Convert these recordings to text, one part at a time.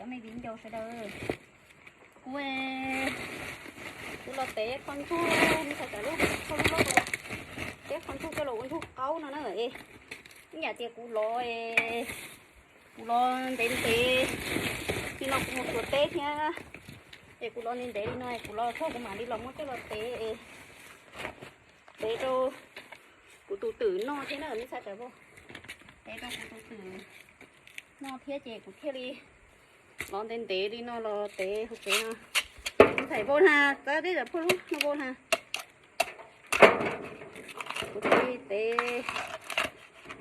Cov me viv ncaus sawv daws, kuv, kuv los tev qhov ntsuag, nej txhais tas lub, teb qhov ntsuag coj los ua ntsuag qaub no na. Es ib yam tias kuv los, kuv los ntev ntev li no kuv mus tuav teb thiab, es kuv los ntev ntev li no kuv los txog kuv mam li los muab coj los tev, tev rau kuv tus twm noj thiab na, nej txhais tas, tev rau kuv tus twm noj thiab ces kuv thiaj li los ntev ntev li no los tev hauv tsev no. Ntxhais Vau na, txawb teb tam phoj lub no Vau na. Kuv thiaj li tev,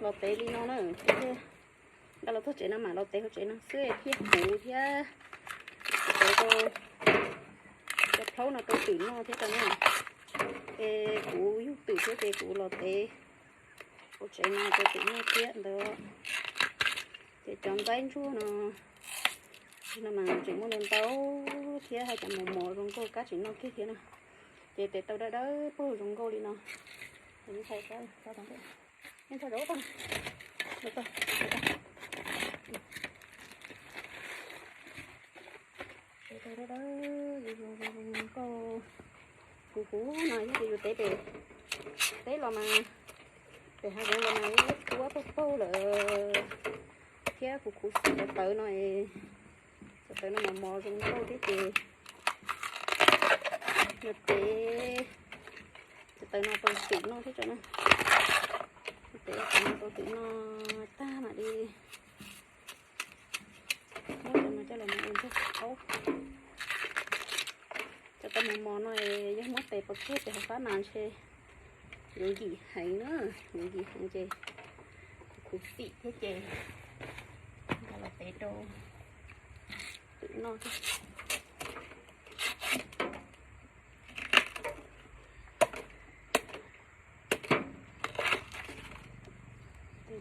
los tev li no na, kuv thiaj nkag los txog tsev no mam los tev hauv tsev no xwb thiab kuv thiab tev rau cov plaub no rau twm noj thiab rau na. Es kuv yug twm thiab ces kuv los tev hauv tsev no rau twm noj thiab ntawd. Ces cov ntxaib ntsuag no, no mas tseem muaj ntau ntau thiab, hais cov mos mos zoo nkauj kab tseem noj kiag thiab na. Ces tev tau dawb dawb paug zoo nkauj li no. Tev tau dawb dawb, zoo zoo zoo zoo nkauj. Kuv kuv no yog tias yus tev pem teb los mas, pem hav zoov los mas ib kuab paug paug lawm thiab kuv khuv xim cov tawv no es, cov tawv no mos mos zoo nkauj thiab ces yog tev cov tawv no rau twm noj thiab tso na. Tev cov tawv no rau twm noj tag mam li muab cov no coj los mus ua ntsuag qaub. Cov tawv mos mos no yog muab tev pov tseg pem hav fab mas ntshe yuav yim heev na, yuav yim heev ces kuv khuv xim thiab ces nkag los tev rau twm noj thiab.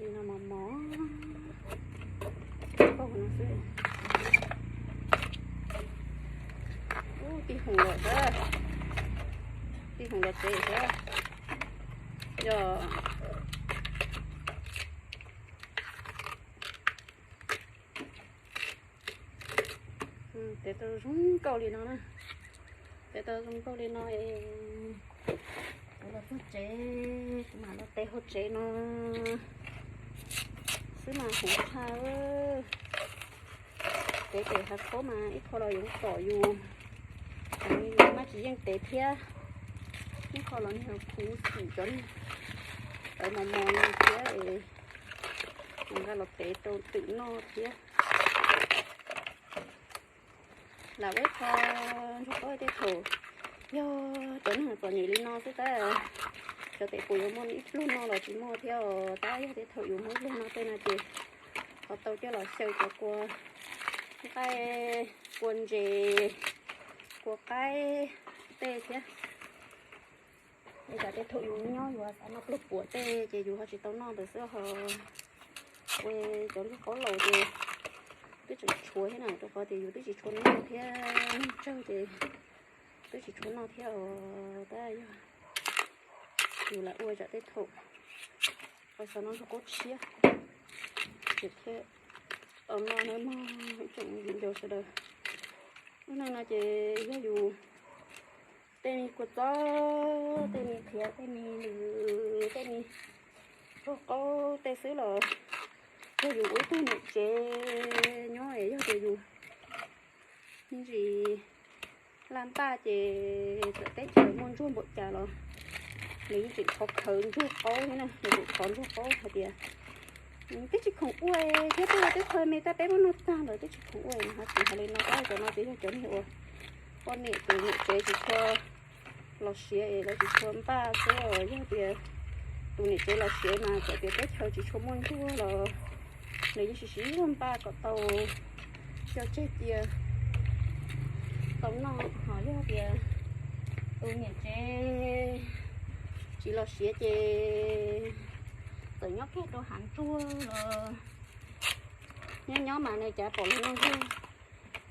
Li no mos mos, paug no xwb. Ub, tij hoom los xwb, tij hoom los tsev xwb. Yog tev tau zoo nkauj li no na, tev tau zoo nkauj li no es kuv los txog tsev kuv mam los tev hauv tsev no xwb mas huv tshaj. Tev pem hav khaub mas ib qho los yuav pom yus, yus maj tsis yeej tev thiab, ib qho los nws khuv xim cov tawv mos mos no thiab es nqa los tev rau twm noj thiab. Lam ua ib qho ntsuag qaub tej thaum yog cov neeg txom nyem li no xwb tab cov tes puas yuav muaj ib pluag noj los tsis muaj thiab os. Tab yog tej thaum yus muaj ib pluag noj tej no ces ho tau coj los xyaw cov kua nqaij, kua ntses, kua qaib tej thiab. Es tsam tej thaum yus nyob yus xav noj pluag puam tej ces yus ho tsis tau noj ntawd xwb ho. Ua cov ntsuag qaub laus ces twb tseem tshuav thiab na, rau qhov tias yus twb tsis tshua noj thiab, noj tsawg ces twb tsis tshua noj thiab os. Tab yog yus lam ua tsam tej thaum xav noj ntsuag qaub tshiab ces thiaj tau noj nawb mog ib tsoom viv ncaus sawv daws. Lub neej no ces yog yus tej me kua txob, tej me qhiav, tej me lws, tej me ntsuag qaub tej xwb los yog yus ua ib tug niam tsev nyob es yog tias yus me ntsis laj npaj ces txawm teb chaws muaj ntsuag npaum cas los nws yeej tseem khov khaws ntsuag qaub thiab na, nws tseem khov ntsuag qaub hais tias twb tsis khoom ua thiab, twb ua teb chaws me tab peb muab noj tag lawm twb tsis khoom ua. Ho tsis hais li no, cov no ces yog cov niag uas poj niam tus niam tsev tsis tshua los siav es lawv tsis tshua npaj xwb. Yog tias tus niam tsev los siav mas txawm tias teb chaws tsis tshua muaj ntsuag los nws yeej siv siv zog npaj kom tau coj tseg cia tau noj. Ho yog tias tus niam tsev tsis los siav ces txawm nyob kiag rau hav ntsuag los nyob nyob mas nws cav pom luag noj ntsuag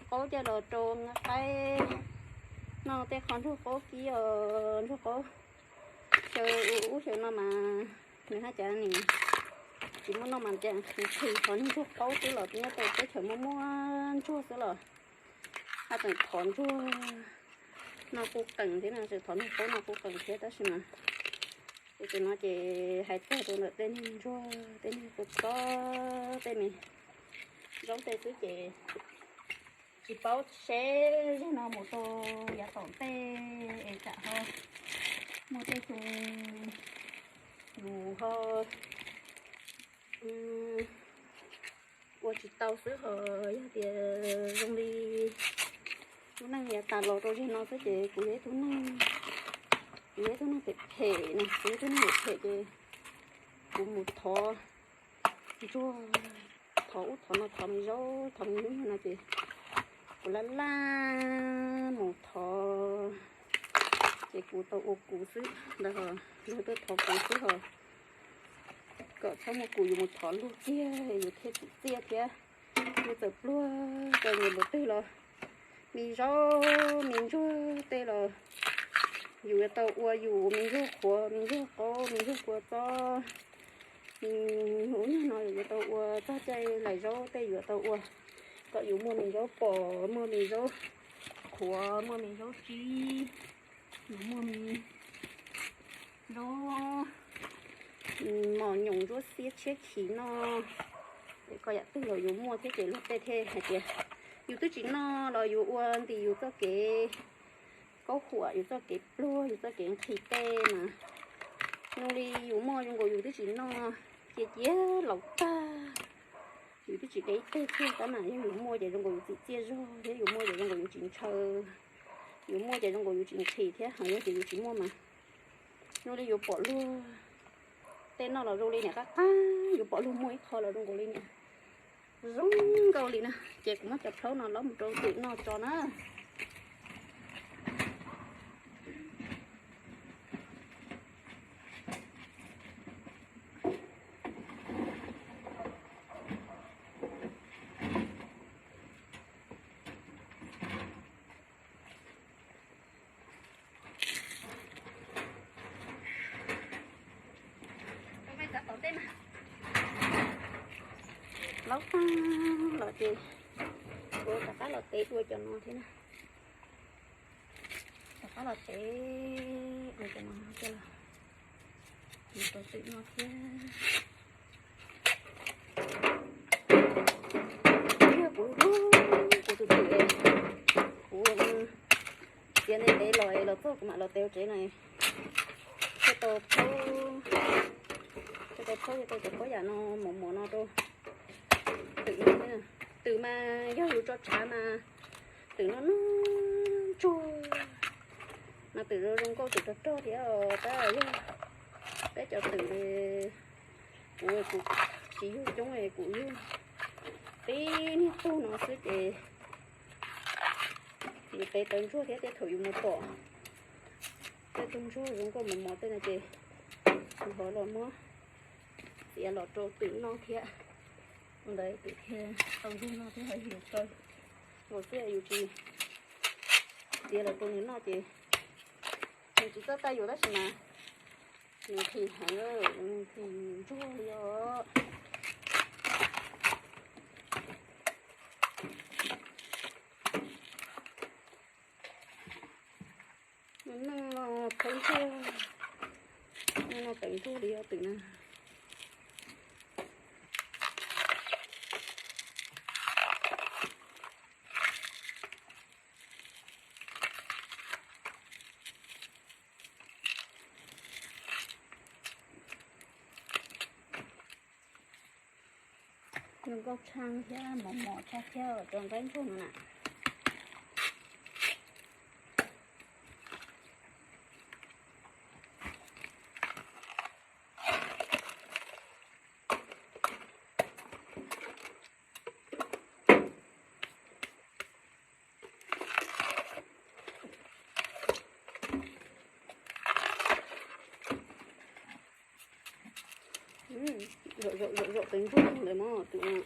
qaub coj los rau nqa qaib noj tej qho ntsuag qaub kib os, ntsuag qaub xyaw ub xyaw no mas nws haj cav nim Tsis muaj noj mas cas, nqhis qhov niag ntsuag qaub xwb los nyob rau teb chaws muaj muaj ntsuag xwb los haj tseem thov ntsuag noj kuj qees thiab no, tseem thov niag qaub noj kuj qees thiab tab sis mas ces tus no ces hais tag rau ntawm tej niag ntsuag tej niag txob txob tej me zaub tej xwb ces tsis paub seb zaum no mus rau yav tom ntej es tsam ho muaj tej xyoo yus ho ua tsis tau xwb ho yog tias zoo li lub neej yav tas los rau zaum no xwb ces kuv yog ib tug neeg, kuv yog ib tug neeg phem phem na, kuv yog ib tug neeg phem phem ces kuv mus thov ntsuag, thov ub thov no, thov me zaub thov me nyuj no ces kuv laj laj mus thov ces kuv tau ua kuv xwb ntawd, luag tuaj thov kuv xwb ho kom txhob muaj kuv yus mus thov luag kiag yus thiaj tsim txiaj thiab. Yus txawm pluag txawm nyiam npaum twg los me zaub me ntsuag tej los yus yuav tau ua yus me ntsuag qhuav me ntsuag qaub me ntsuag kua txob, me nyuj no yus yuav tau ua txog caij laim zaub tej yus yuav tau ua kom yus muaj me zaub pom muaj me zaub qhuav muaj me zaub tsib, yus muaj me zaub mos nyoos ntsuab xiab tshiab khiv no, es koj yam twg los yus muaj thiab ces luag tej thiaj hais tias yus twb tsis noj los yus ua ntim yus txoj kev kaub huam yus txoj kev pluag yus txoj kev nqhis tej mas zoo li yus muaj zoo nkaus yus twb tsis noj, cia cia laus tag, yus twb tsis de ib teg kiag tab mas yog yus muaj ces zoo nkaus yus tsim txiaj zog thiab yus muaj ces zoo nkaus yus tsis ntshaw, yus muaj ces zoo nkaus yus tsis nqhis thiab ho yog tias yus tsis muaj mas zoo li yus pom luag tej noj los zoo li niam qab qab, yus pom luag muaj ib qho los zoo nkaus li niam, zoo nkaus li na. Ces kuv muab cov plaub no lob mus rau twm noj tso na. Laub tag los ces kuv rov qab los tev dua cov no thiab na. Rov qab los tev dua cov no coj los mus rau twm noj thiab. Yog kuv hlub kuv tus twm, kuv txiav ntev ntev los los txog kuv mam los tev tsev no, thiaj tau plaub, thiaj tau plaub thiaj tau cov pob yam no mos mos no rau twm noj. Twm mas yog yus tso tshav mas twm no noj ntsuag, mas twm zoo nkauj twm rog rog thiab tab yog peb cov twm kuv, kuv tsis yug coob, kuv yug tib niag tug no xwb ces yus tev tawv ntsuag thiab tej thaum yus mus pom tej tug ntsuag zoo nkauj mos mos tej no ces yus ho los muab txiav los rau twm noj thiab. Ua ntawd twm thiaj tau ntsuag noj thiab ho yus tau nkaus xwb, yus tsis txiav los rau nws noj ces nws tsis txawj tag yus tab sis mas nws nqhis heev, nws nqhis ntsuag li os. Noj no phaub ntsuag, noj no phaub ntsuag li os twm na. Zoo nkauj tshaj thiab mos mos tshaj thiab, rau nqaib ntsuag no na. Zaum zaum zaum zaum tes ntsuag ntawd mas twm no.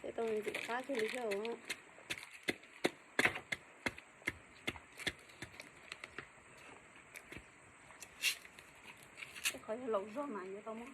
Peb tau ntxim qab kiag li thiab os. Yog laus zog mas yuav tau muab.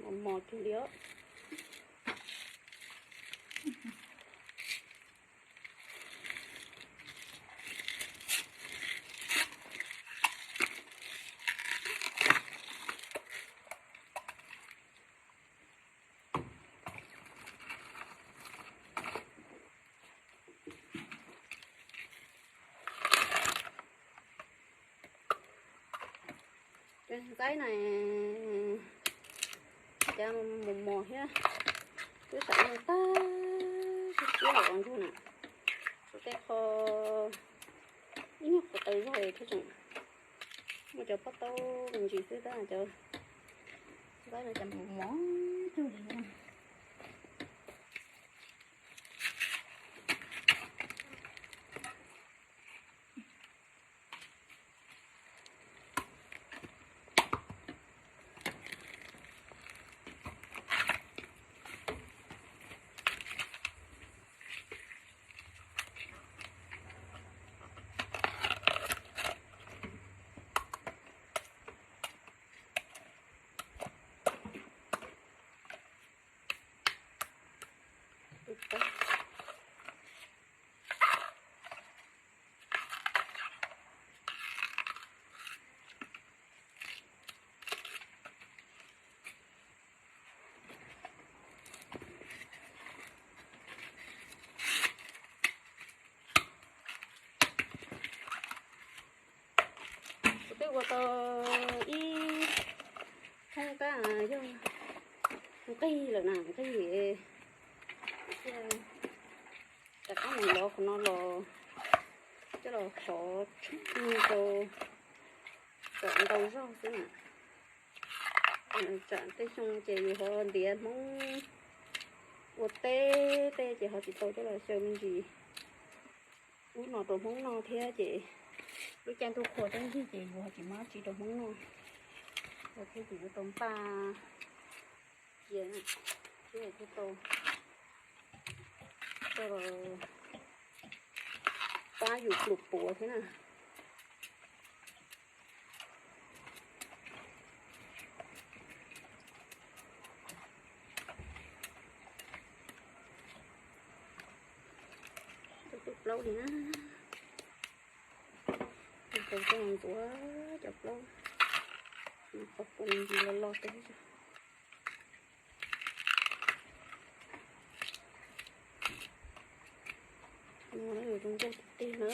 Mos mos kawg li os. Cov ntxaib na, cov mos mos thiab, twb sam no tag, siab siab los ntsuag na. Tej qho ib nyuag qhuav tawv zog thiab tseem muaj cov pob taub me ntsis xwb tab cov ntxaib no cas mos mos cuag li na. Kuv twb ua tau ib thoob kab yog nqig lawm na, nqig. Rov qab mus lov qhov no los coj los hov tshoob rau kom ntau zog xwb na. Tsam tej xyoo ces yus ho ntiav Hmoob ua teb tej ces ho tsis tau coj los xyaw me ntsis ub no rau Hmoob noj thiab ces lub caij ntuj qhua teb nrig ces yus ho tsis muaj dab tsi rau Hmoob noj. Thiab ces yuav tau npaj cia thiab tau coj los pab yus pluas puav thiab na. Tus plaub li na, tau coj ntxuav cov plaub, qhov puas ntsis los los tau. No zoo nkauj tiag tiag na.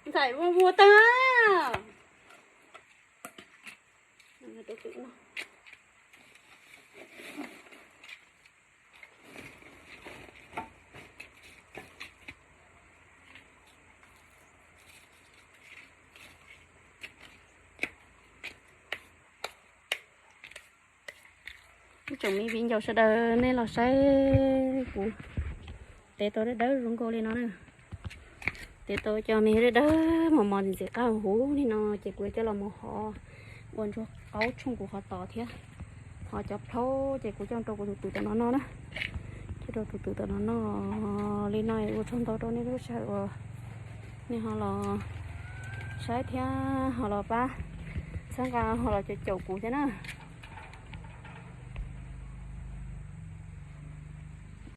Ntxhais vuag vuag tag. Ib tsoom me viv ncaus sawv daws nej los saib kuv tev tau dawb dawb zoo nkauj li no na. Tev tau cov me dawb dawb mos mos ntxim qab huv li no ces kuv coj los mus hov ua ntsuag qaub tshooj kuv qhov tod thiab. Ho cov plaub ces kuv coj rau kuv tus twm tom no noj na. Coj rau tus twm tom no noj li no ua tsaug ntau rau nej lub sij hawm uas nej ho los saib thiab ho los pab txhawb nqa ho los caum caum kuv thiab na.